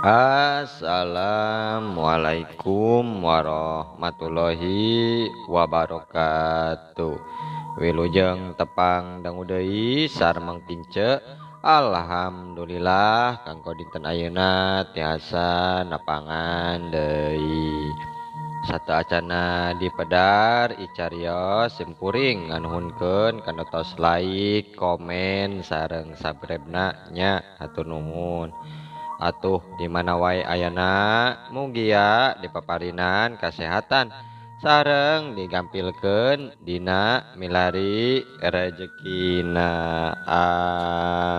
Assalamualaikum warahmatullahi wabarakatuh. Wilujeng tepang dangu deui sareng kince. Alhamdulillah kanggo dinten ayeuna tiasa napangan deui. Sateuacana di pedar icarios simkuring nganuhunkeun kana tos like, komen sareng subscribe-na nya hatur nuhun. Atuh di mana wae ayana mugia dipaparinan kasehatan sareng digampilkeun dina milari rejekina,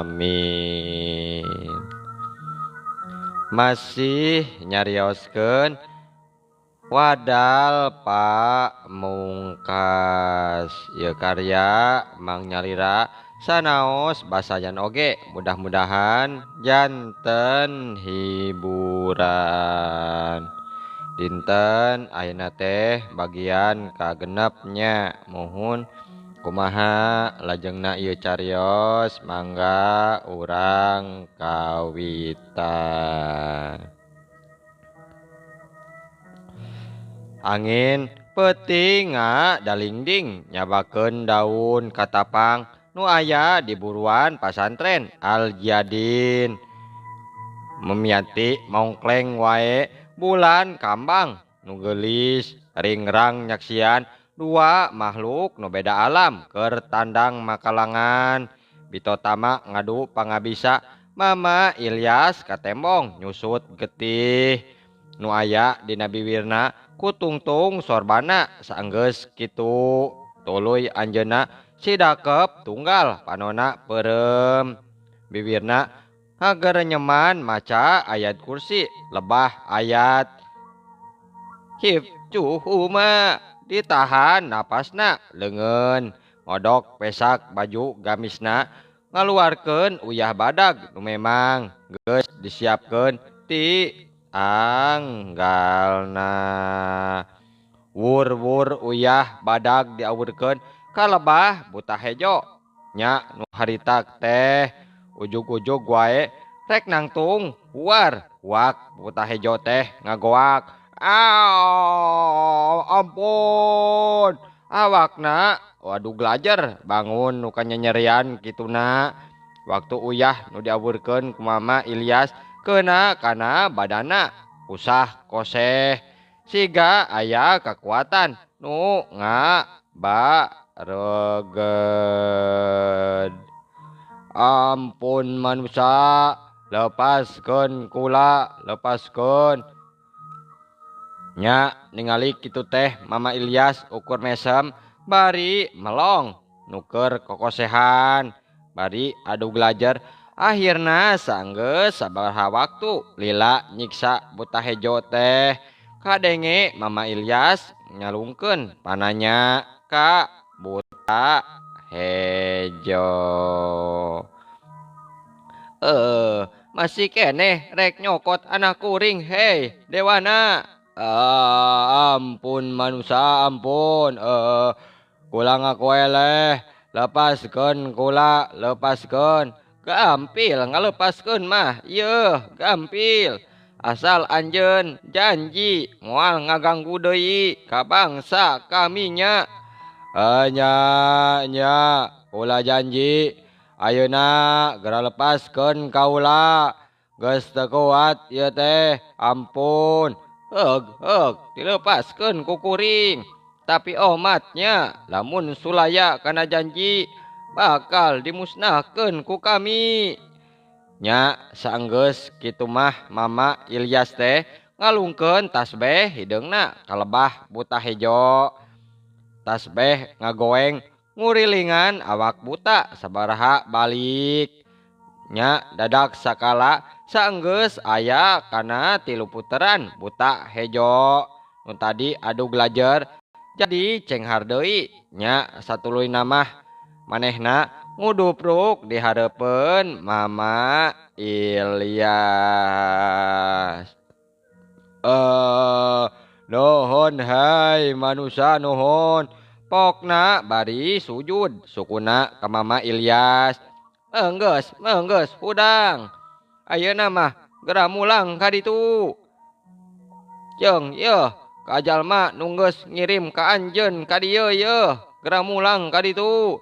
amin. Masih nyarioskeun wadal Pak Mungkas ieu karya Mang Nyalira sanaos basajan oge, mudah-mudahan janten hiburan. Dinten ayeuna teh bagian kagenepnya, muhun kumaha lajengna ieu carios mangga urang kawitan. Angin peuting ngadalingding nyabakeun daun katapang nu aya di buruan pasantren Al-Jadin. Memiati mongkleng wae bulan kambang nu geulis ringrang nyaksian dua makhluk nu beda alam keur tandang makalangan. Bitotama ngadu pangabisa Mama Ilyas katembong nyusut getih nu aya dina biwirna kutungtung sorbana saenggeus kitu tuluy anjeunna sidakep tunggal panona peureum biwirna ngagerenyeman maca ayat kursi lebah ayat hifcuhuma ditahan napasna leungeun ngodok pesak baju gamisna ngaluarkeun uyah badag nu memang geus disiapkeun ti anggalna. Wur-wur uyah badag diawurkeun kalebah buta hejo nya nu harita teh ujug-ujug wae rek nangtung huar wak buta hejo teh ngagoak ampun awakna waduh gelajer bangun nu kanyanyerian kituna. Waktu uyah nu diawurkeun ku Mama Ilyas kena kana badana usah koseh siga aya kakuatan nu ngabareged. Ampun manusia, lepaskeun kula, lepaskeun. Nya ningali kitu teh Mama Ilyas ukur mesem bari melong nuker kokosehan bari adu gelajer. Akhirna sanggeus sabaraha waktu lila nyiksa buta hejo teh kadenge Mama Ilyas nyalungkeun pananya ka buta hejo. Masih keneh rek nyokot anak kuring hei dewana. Ampun manusia ampun. Kula ngaku eleh, lepaskeun kula, lepaskeun. Gampil ngalepaskeun mah yeuh gampil. Asal anjeun janji moal ngaganggu deui ka bangsa kami nya. Nya nya kula janji ayeuna geura lepaskeun kaula. Geus teu kuat ieu teh ampun. Heug heug dilepaskeun ku kuring. Tapi omatnya lamun sulaya kana janji bakal dimusnahkeun ku kami. Nya saenggeus kitu mah Mama Ilyas teh ngalungkeun tasbeh hideungna kalebah buta hejo. Tasbeh ngagoeng ngurilingan awak buta sabaraha balik. Nya dadak sakala saenggeus aya kana 3 puteran buta hejo nu tadi adu gelajer jadi cenghar deui. Nya satuluyna mah manehna ngudupruk di hareupeun Mama Ilyas. Nuhun hai manusia nuhun. Pokna bari sujud sukuna ka Mama Ilyas. Enggeus, enggeus hudang. Ayeuna mah Geura mulang ka ditu. Jeung yeuh ka jalma nu geus ngirim ka anjeun ka dieu yeuh. Geura mulang ka ditu.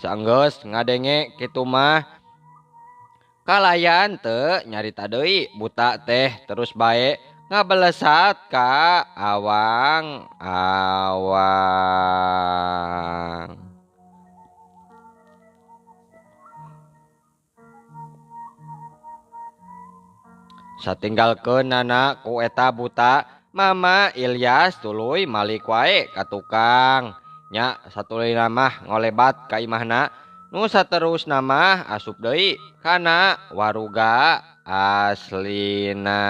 Sanggeus ngadenge kitu mah kalayan teu nyarita deui buta teh terus bae ngabelesat ka awang-awang. Satinggalkeunana ku eta buta, Mama Ilyas tuluy malik wae ka tukang. Nya satuluyna mah ngolebat ka imahna, nu saterusna mah asup deui kana waruga aslina.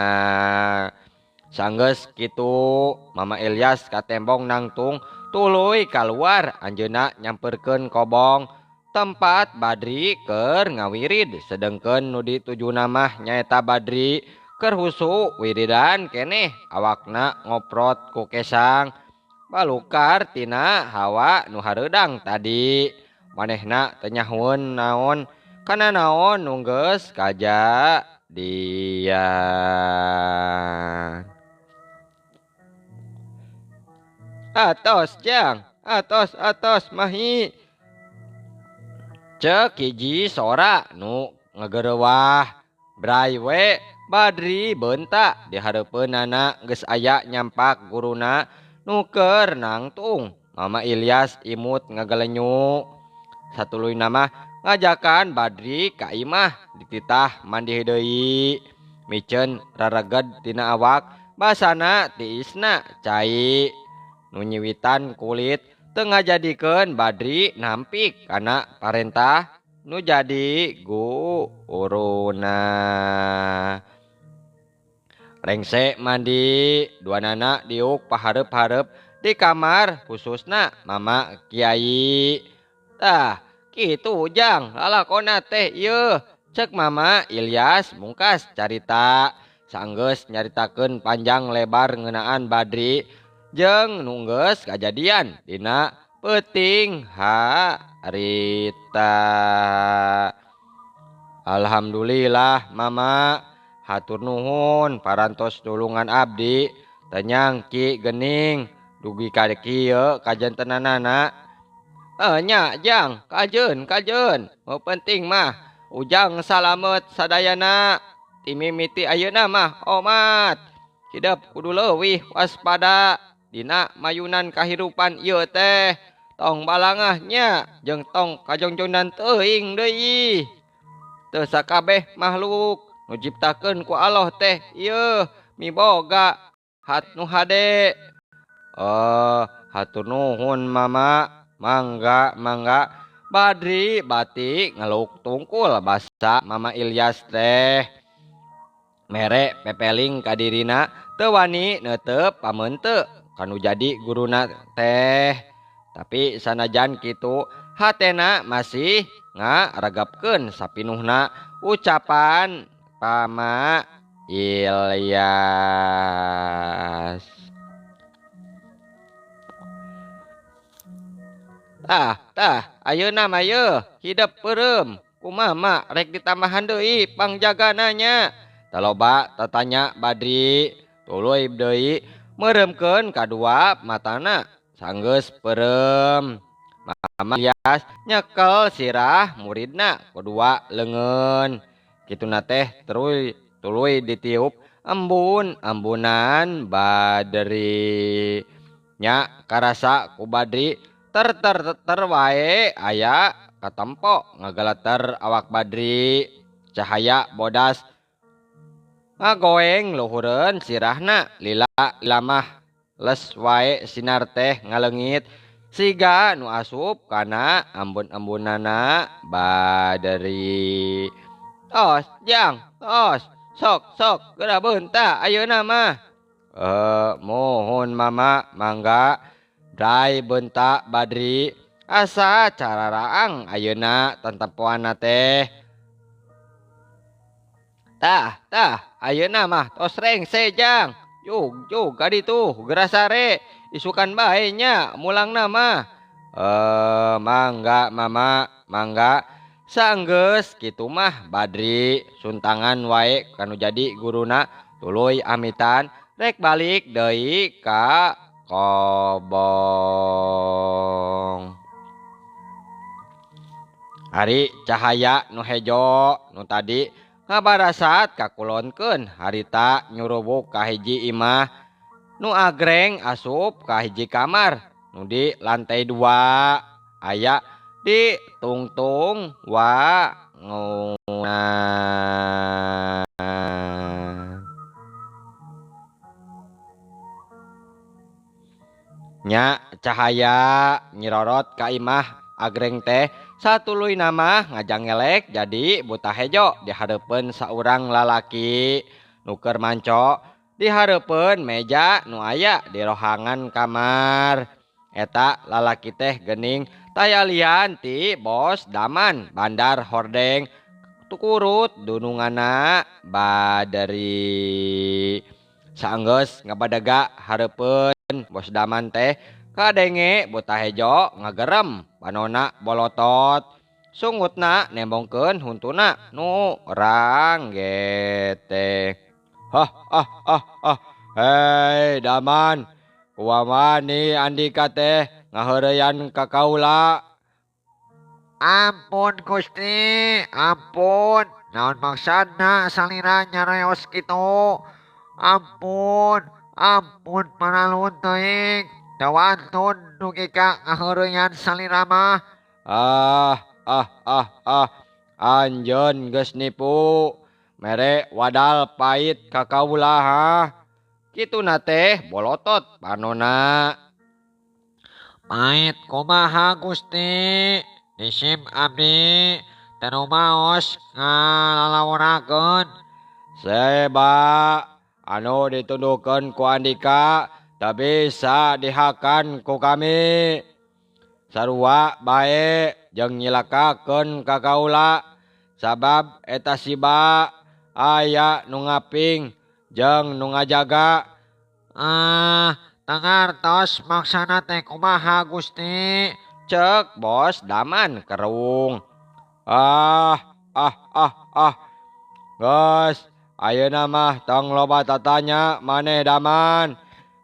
Sanggeus kitu Mama Ilyas katembong nangtung tuluy kaluar anjeunna nyamperkeun kobong tempat Badri keur ngawirid, sedengkeun nu ditujuna mah nyaeta Badri keur husu wiridan keneh awakna ngoprot ku kesang balukar tina hawa nu hareudang tadi. Manehna teu nyahueun naon kana naon nu geus kajadian. Atos jang, atos atos mahi. Cek hiji sora nu ngegerewah. Bray we Badri beunta di hareupeunana geus aya nyampak guruna nu keur nangtung. Mama Ilyas imut ngagelenyu. Satuluyna mah ngajakan Badri ka imah dititah mandi deui. Miceun rareged tina awak basana tiisna cai. Nu nyiwitan kulit teu ngajadikeun Badri nampik kana parentah nu jadi guruna. Rengse mandi duanana diuk pahareup-hareup di kamar khususna Mama Kiai. Tah kitu jang lalakona teh ieu, cek Mama Ilyas mungkas carita. Sanggeus nyaritakeun panjang lebar ngeunaan Badri jeung nu geus kajadian dina peuting harita. Alhamdulillah Mama, hatur nuhun parantos tulungan abdi teu nyangki geuning dugi ka kieu kajantenanana. Nya jang, kajeun kajeun, nu penting mah ujang salamet sadayana. Ti mimiti ayeuna mah omat hidep kudu leuwih waspada dina mayunan kahirupan ieu teh. Tong balangah nya jeung tong kajongjonan teuing deui. Teu sakabeh makhluk nu ciptakeun ku Allah teh ieu miboga hat nu hade. Hatur nuhun Mama, mangga mangga. Badri bati ngeluk tungkul basa Mama Ilyas teh. Mere pepeling ka dirina teu wani neuteup pameuteu kanu jadi guruna teh. Tapi sanajan kitu hatena masih ngaregepkeun sapinuhna ucapan Mama Ilyas. Tah tah ayeuna mah yeuh hidep peureum kumaha ma rek ditambahan deui pangjagana nya. Taloba tatanya Badri tuluy deui meureumkeun kadua matana sanggeus peureum. Mama Ilyas nyekel sirah muridna kedua leungeun. Kituna teh tuluy ditiup embun-embunan Badri. Nya karasa ku Badri ter ter ter wae aya katempo ngageleter awak Badri. Cahaya bodas ngagoeng luhureun sirahna lila lamah les wae sinar teh ngaleungit siga nu asup kana ambun-ambunana Badri. Tos jang, tos, sok sok geura beunta ayeuna mah. Mohon Mama mangga. Dai beunta Badri asa cararaang ayeuna tantempoanna teh. Tah tah ayeuna mah tos rengse jang. Jug jug ka ditu geura sare isukan bae nya mulangna mah. Mangga Mama mangga. Saenggeus kitu mah Badri suntangan wae kanu jadi guruna tuluy amitan rek balik deui ka kobong. Ari cahaya nu hejo nu tadi ngabarasat kakulonkeun harita nyurubuk ka hiji imah nu agreng asup ka hiji kamar nu di lantai 2 aya di tungtung wangunan. Nya cahaya nyirorot ka imah agreng teh satuluy nama ngajangelek jadi buta hejo dihareupeun saurang lalaki nu keur manco dihareupeun meja nu aya di rohangan kamar. Eta lalaki teh geuning tayalian ti bos Daman bandar hordeng tukurut dununganna Badri. Saenggeus ngabadega hareupeun bos Daman teh kadenge buta hejo ngagerem panona bolotot sungutna nembongkeun huntuna nu ranggete. Hah ah ah ah, hei Daman, kuamani andika teh ngaheureyan ka kaula. Ampun Gusti, ampun. Naon maksudna salira nyareos kitu? Ampun, ampun paralun teuing. Teu wantun dugi ka ngaheureyan salira mah. Ah ah ah ah, anjeun geus nipu. Mere wadal pait ka kaula ha. Kituna teh bolotot panona. Pait kumaha Gusti? Disim abdi teu rumaos ngalalaworakeun. Seba anu ditundukeun ku andika teu bisa dihakan ku kami. Sarua bae jeung nyilakakeun ka kaula sabab eta siba aya nu ngaping jeung nu ngajaga. Ah, tangartos maksana teh kumaha Gusti? Cek bos Daman kerung. Ah ah ah ah, geus ayeuna mah tong loba tatanya maneh Daman.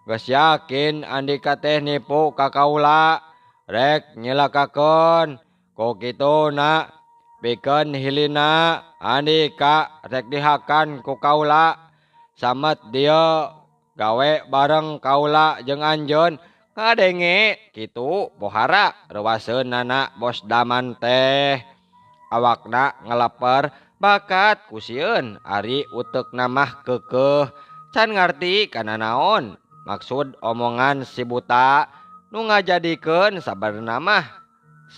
Geus yakin andika teh nipu ka kaula rek nyilakakeun ku kituna pikeun hilina andika rek dihakan ku kaula. Samet dieu gawe bareng kaula jeung anjeun ngadenge kitu pohara reuaseunana bos Daman teh. Awakna ngalaper bakat kusieun ari uteukna mah keukeuh can ngarti kana naon maksud omongan si buta nu ngajadikeun sabarna mah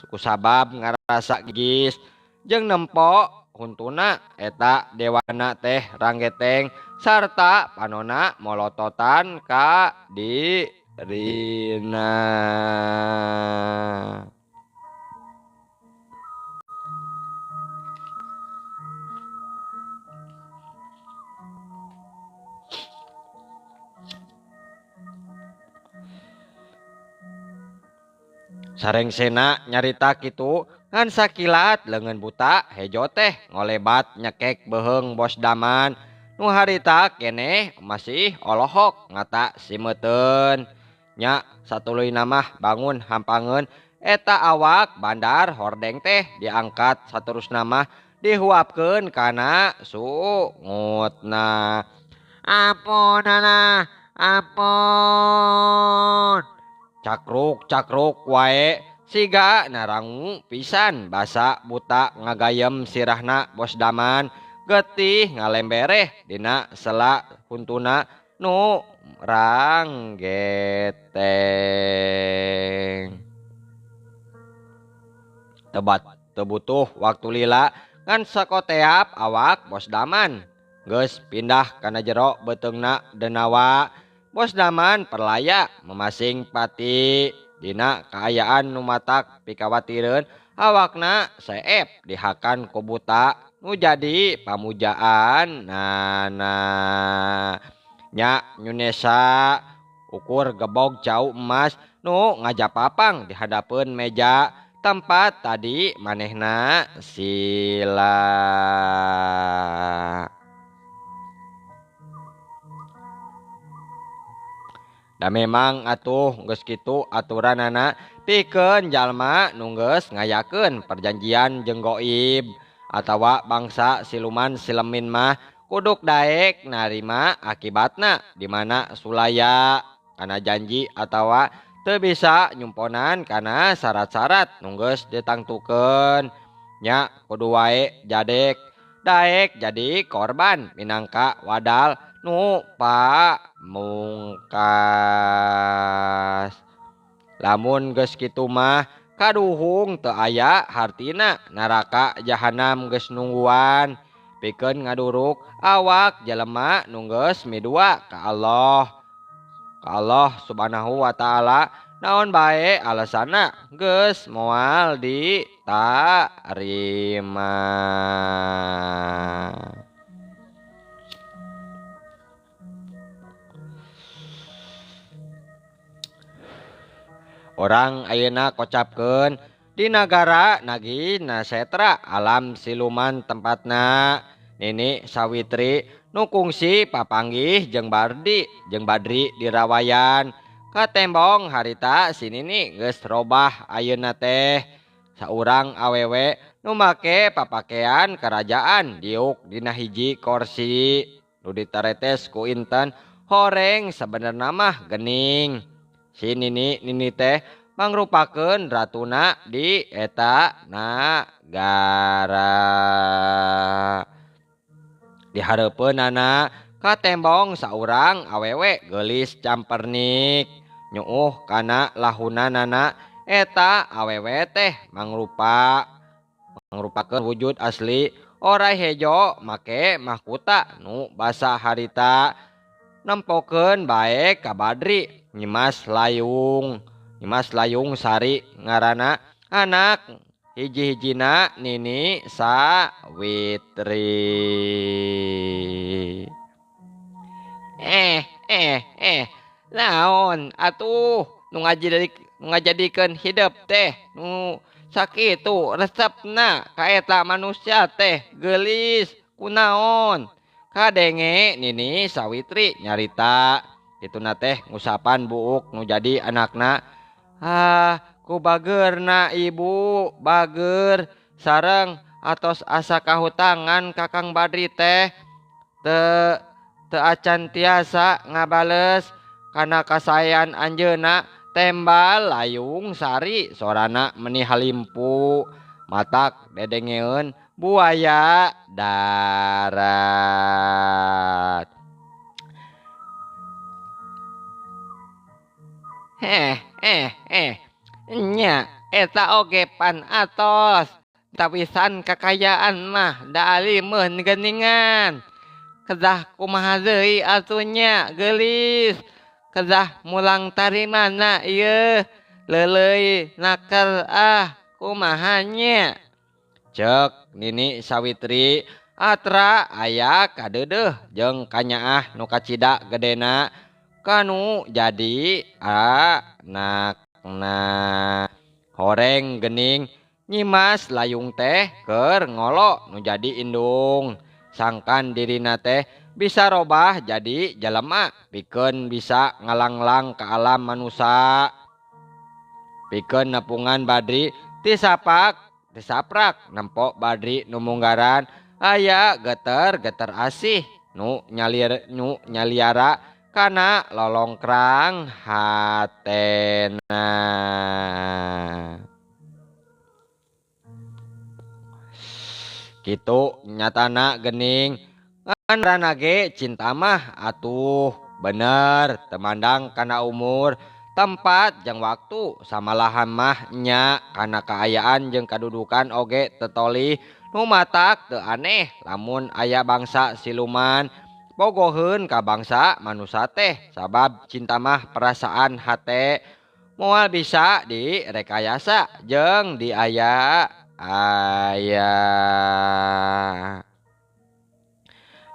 kusabab ngarasa gigis jeung nempo huntuna eta dewana teh ranggeteng sarta panona molototan ka dirina. Sarengsena nyarita kitu ngan sakilat leungeun buta hejo teh ngolebat nyekek beuheung bos Daman nu harita keneh masih olohok ngata simeuteun. Nya satuluyna mah bangun hampangeun eta awak bandar hordeng teh diangkat saterusna mah dihuapkeun kana sungutna. Ampun alah, ampun. Cakruk cakruk wae siga narangu pisan basa buta ngagayem sirahna bos Daman getih ngalembereh dina sela huntuna nu ranggeteng. Tebat teu butuh waktu lila ngan sakoteap awak bos Daman geus pindah kana jero beuteungna denawa. Bos Daman perlaya memasing pati dina kaayaan nu matak pikawatireun awakna seep dihakan ku buta nu jadi pamujaan nana. Nya Nyunesa ukur gebog cau emas nu ngajapapang di hadapeun meja Tempat tadi manehna sila. Da memang atuh geus kitu aturanana pikeun jalma nu geus ngayakeun perjanjian jeung goib atawa bangsa siluman silemin mah kuduk daek narima akibatna di mana sulaya kana janji atawa teu bisa nyumponan kana syarat-syarat nu geus ditangtukeun nya kudu wae jadek daek jadi korban minangka wadal nu pamungkas. Lamun geus kitu mah kaduhung teu aya hartina neraka jahanam geus nungguan pikeun ngaduruk awak jelema nu geus midua ka Allah. Ka Allah Subhanahu wa taala naon bae alasanna geus moal ditarima. Orang ayeuna kocapkeun di nagara Nagi Nasetra alam siluman tempatna Nini Sawitri nu kungsi papanggih jeung Bardi jeung Badri dirawayan katembong harita si Nini geus robah ayeuna teh saurang awewe nu make papakean kerajaan diuk dina hiji korsi nu ditaretes ku inten horeng sabenerna mah gening. Si Nini Nini teh mangrupakeun ratuna di eta nagara. Di hareupeunana katembong saurang awewe geulis campernik nyuuh kana lahunanana eta awewe teh mangrupakeun wujud asli orai hejo make mahkota nu basa harita nempokeun bae ka Badri. Nyimas Layung Sari ngaranna anak hiji-hijina Nini Sawitri. Naon atuh nu ngajadikeun hidep teh nu sakitu resepna ka eta manusia teh geulis kunaon kadenge Nini Sawitri nyarita. Kituna teh ngusapan buuk nu jadi anakna. Ah, ku bageurna ibu bager sareng atos asa kahutangan Kakang Badri teh teu acan tiasa ngabales kana kasaean anjeunna tembal Layung Sari sorana meni halimpu matak dedengeun buaya darat. Nya eta oge pan atos tawisan kakayaan mah da alimeun geuningan. Kedah kumaha deui atuh nya geulis. Kedah mulang tarimana ieu leuleuy naker ah kumaha nya. Ceuk Nini Sawitri atra aya kadeudeuh jeung kanyaah nu kacida gedena kanu jadi anakna. Horeng gening Nyimas Layung teh keur ngolo nu jadi indung sangkan dirina teh bisa robah jadi jelema pikeun bisa ngalanglang ka alam manusa pikeun nepungan Badri tisapak tisaprak nempok Badri nu munggaran aya geter-geter asih nu nyaliara kana lolongkrang hatena. Kitu nyatana gening ngan ge cinta mah atuh bener temandang kana umur tempat jeung waktu samalahan mah nya kana kaayaan jeung kadudukan oge tetolih nu matak teu aneh lamun aya bangsa siluman bogoheun ka bangsa manusa teh sabab cinta mah perasaan hate moal bisa direkayasa jeung diaya aya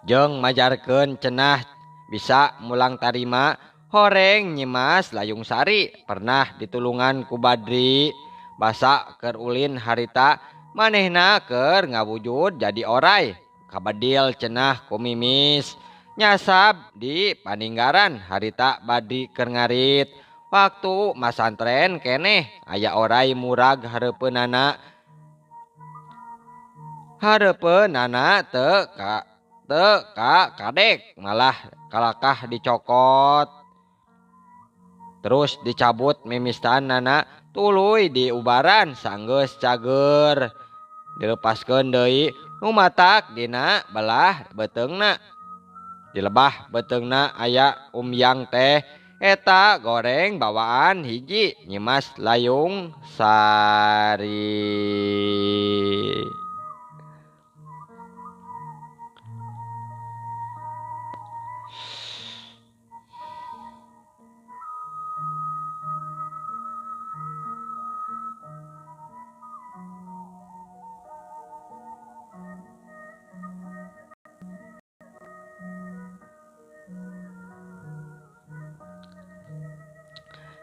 jeung majarkeun cenah bisa mulang tarima horeng Nyimas Layung Sari pernah ditulungan ku Badri Basa keur ulin harita manehna keur ngawujud jadi orai. Kabedil cenah ku Mimis. Nyasab di paninggaran harita badi keur ngarit. Waktu masantren keneh aya orai murag hareupeunana. Hareupeunana teu ka kadek malah kalakah dicokot. Terus dicabut mimistanana tuluy diubaran sanggeus cager. Dilepaskeun deui nu matak dina belah beuteungna. Dilebah beuteungna aya umyang teh eta goreng bawaan hiji Nyimas Layung Sari.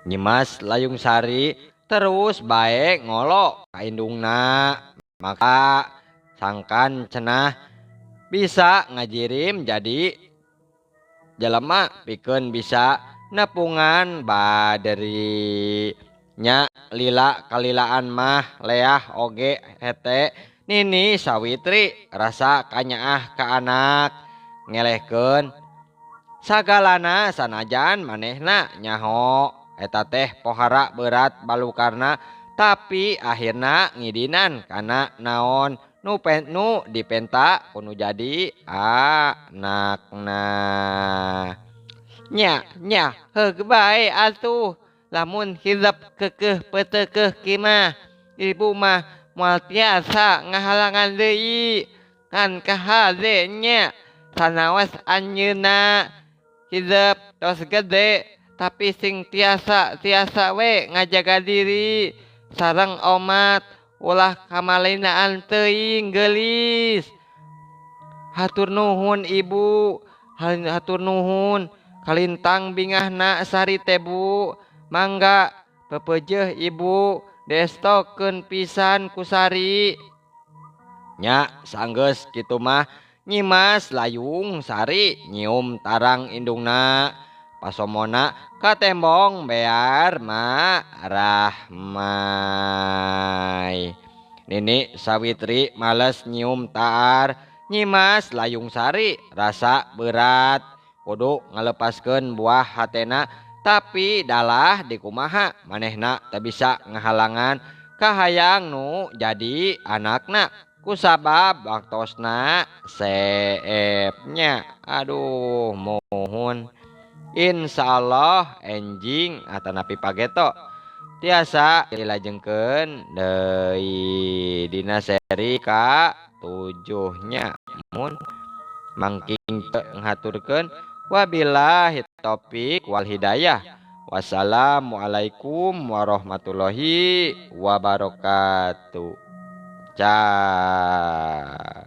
Nyimas Layung Sari terus bae ngolo ka indungna, maka sangkan cenah bisa ngajirim jadi jelema pikeun bisa nepungan baderi. Nya lila kalilaan mah leah oge hete Nini Sawitri rasa kanyaah ka anak ngelehkeun sagalana sanajan manehna nyaho eta teh pohara berat balukarna, tapi akhirna ngidinan kana naon nu dipenta kudu jadi anakna. Nya nya heug bae atuh lamun hidep keukeuh peuteukeuh kimah ibu mah moal tiasa ngahalangan deui ngan kahade nya sanaos anjeunna hidep tos gede tapi sing tiasa we ngajaga diri sareng omat ulah kamalinaan teuing geulis. Hatur nuhun ibu, hatur nuhun kalintang bingahna Sari teh bu. Mangga pepeujeuh ibu destokeun pisan ku Sari. Nya sanggeus kitu mah Nyimas Layung Sari nyium tarang indungna. Pasomona katembong bear ma rahmai. Nini Sawitri males nyium taar Nyimas Layung Sari rasa berat kudu ngalepaskeun buah hatena, tapi dalah dikumaha manehna teu bisa ngahalangan kahayang nu jadi anakna kusabab waktosna seepnya. Aduh mohon insyaallah enjing atanapi pageto tiasa dilajengkeun deui dina seri ka 7 nya. Mun mangking ngaturkeun wabillahi taufik wal hidayah. Wassalamualaikum warahmatullahi wabarakatuh. Cah.